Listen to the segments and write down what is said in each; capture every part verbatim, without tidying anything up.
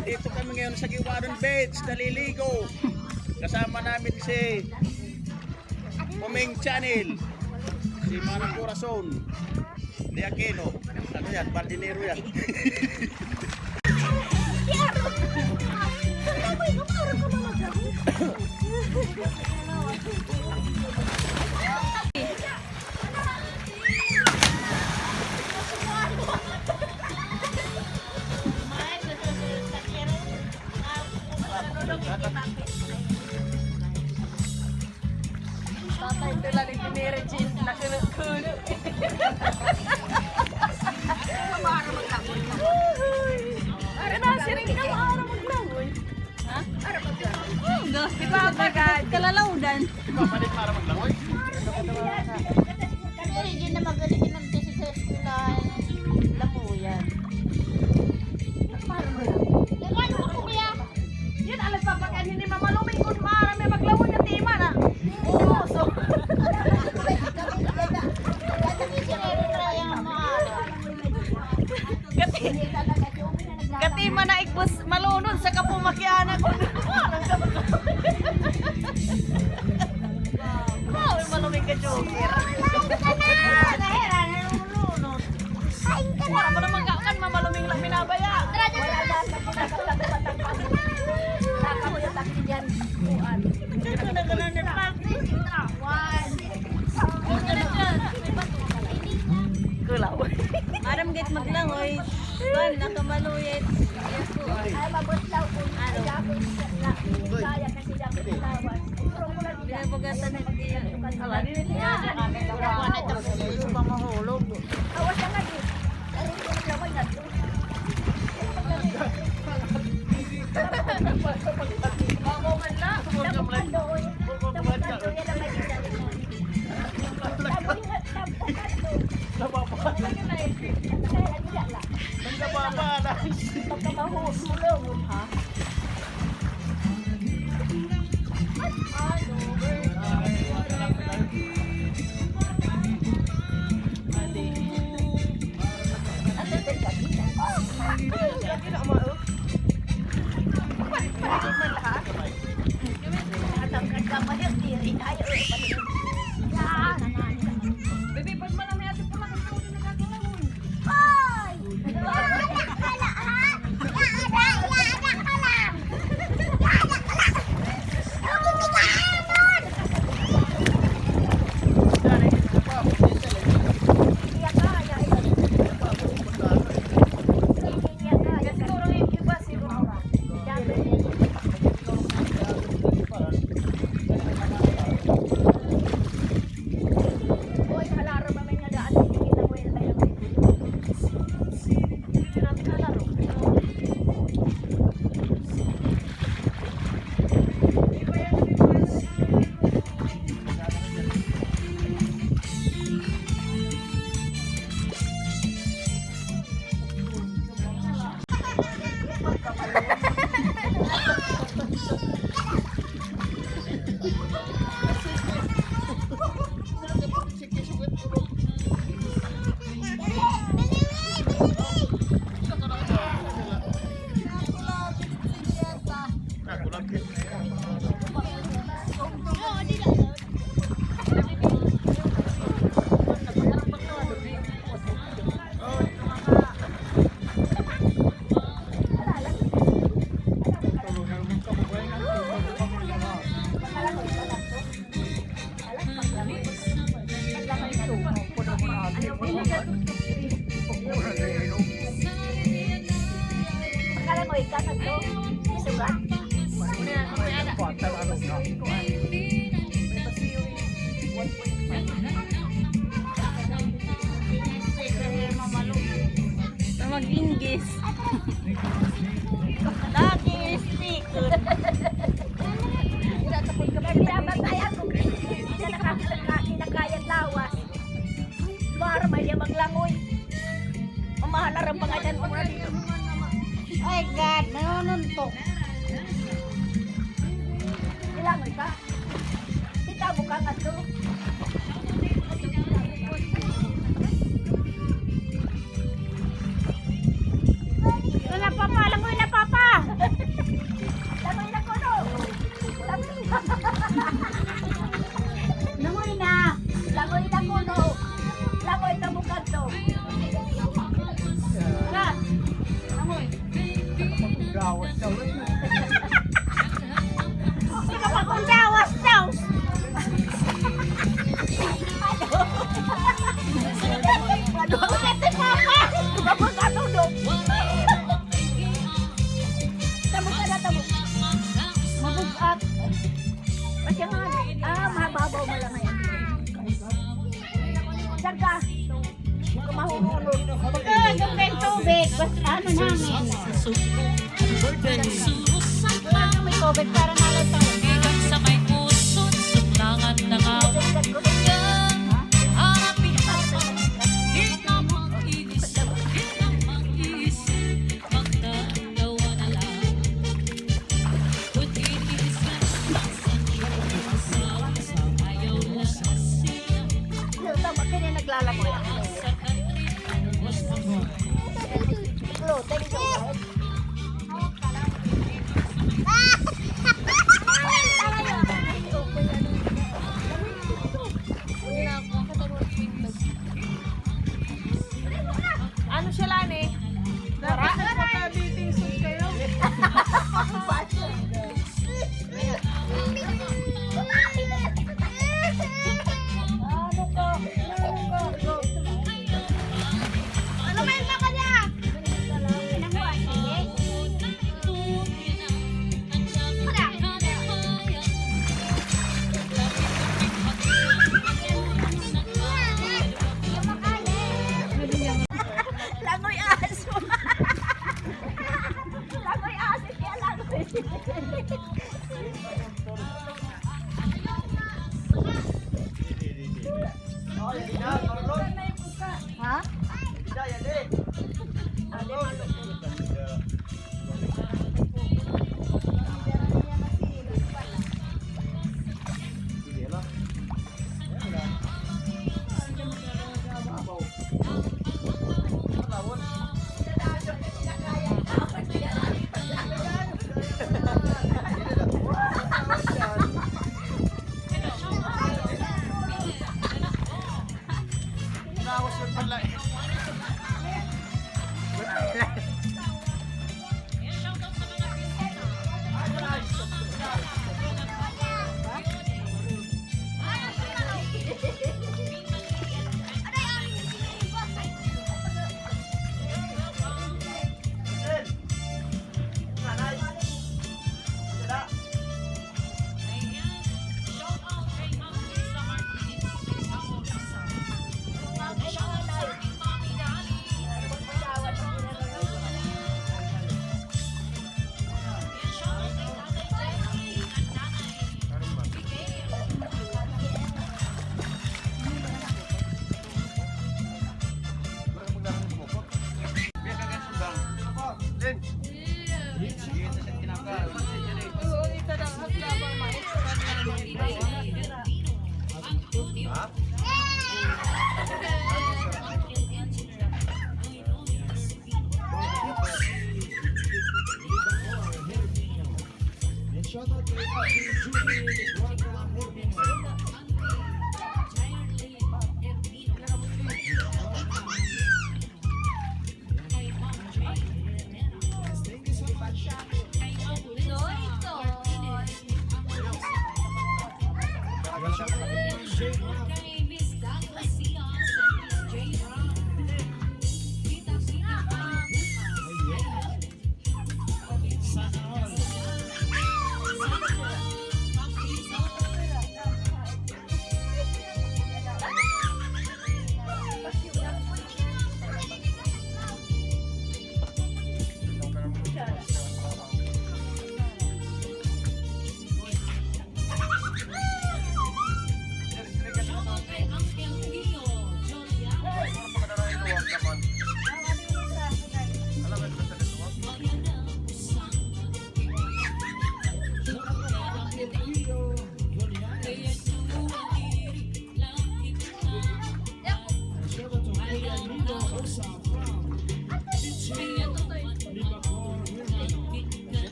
Dito kami ngayon sa Guiuanon Beach, naliligo. Kasama namin si Muming Channel, si Manang Corazon de Aquino. Ano yan? Baldinero yan. Tatay, ito lang ni Mary Jane, nakulo-kulo. Para na, siring ka, maaram maglangoy. Ha? Di ba, pag kalalawdan? Di ba, palit para maglangoy? Kasi hindi na magaling in-antisi sa eskwelahan. Lamuyan. Nagano ako, kuya? Yun, alam pa, pag hindi mamaluming ko, maaram may maglangoy na tima na. Oo, so. Kati, kati man na ikbus malunod sa kapumakiana ko. Wow, maluming ka, Joker. Wala mo naman ka, kan mamaluming lang minabaya. Ito na, ganun na, practice. One. Kulaw. Aram git maglangoy. Kuan, nakamaluyit. Ay, mabutlaw ko. Ano? Kaya kasi dapat lawas. Binabugatan na diyan. Ala, dili niya. Kuan, ito, pamahulog. Awas na nga, di. Ay, ito, lawan na. Mag-English. Lagi speaker. Pinamatay ako. Hindi na nakakita, kinakayang lawas. Mara, may maglangoy. Mamahala rin pangalan ko na dito. Ay, God, nanununtok. Kailangan ka? Kita mo ka nga to. Ito na, Papa. Alam mo na, Papa. Gawas daw. Ikaw pa kung gawas daw. Ano? Ano? Ano? Ano? Tabog ka na, tabog. Mabug-at. Kasi nga, ah, mababaw mo lang ngayon. Diyan ka. Huwag ka mahuhulog. Pagka andun na yung tubig, basta ano namin. Wala kang may tubig para nalataw. Tama, kanya naglalangoy. Thank you. Ano siya, Lani? Dapat nagpaka-bathing suit kayo. Ano ka? Ano ka? Ano may maka niya? Langoy aso. Langoy aso, kaya langoy. Ha?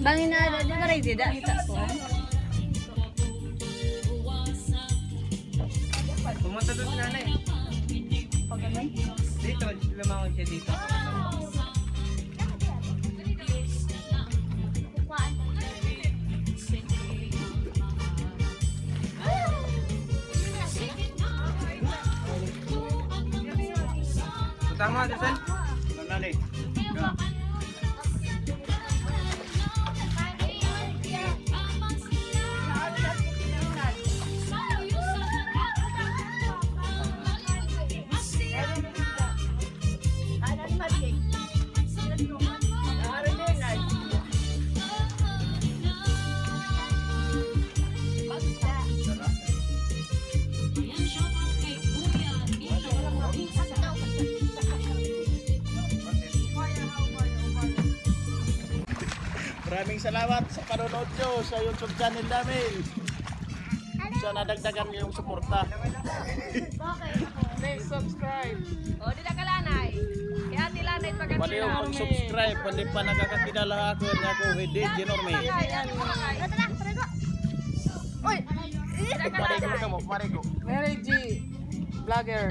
Bangin na, di ba, ready da? Kita ko. Pumunta doon si nanay. Dito, lumangon siya dito. Tama, Jason? Nanay. Maraming salamat sa panonood nyo sa YouTube channel namin. Sana dagdagan niyo yung suporta. Please subscribe. O, dida ka, Lanay. Kay Ate Lanay, pag Pwede yung mag-subscribe, pwede pa nakakakilala ako, niya ako, with D J Norme. Uy! Marigo ka mo, marigo. Mary G. Vlogger.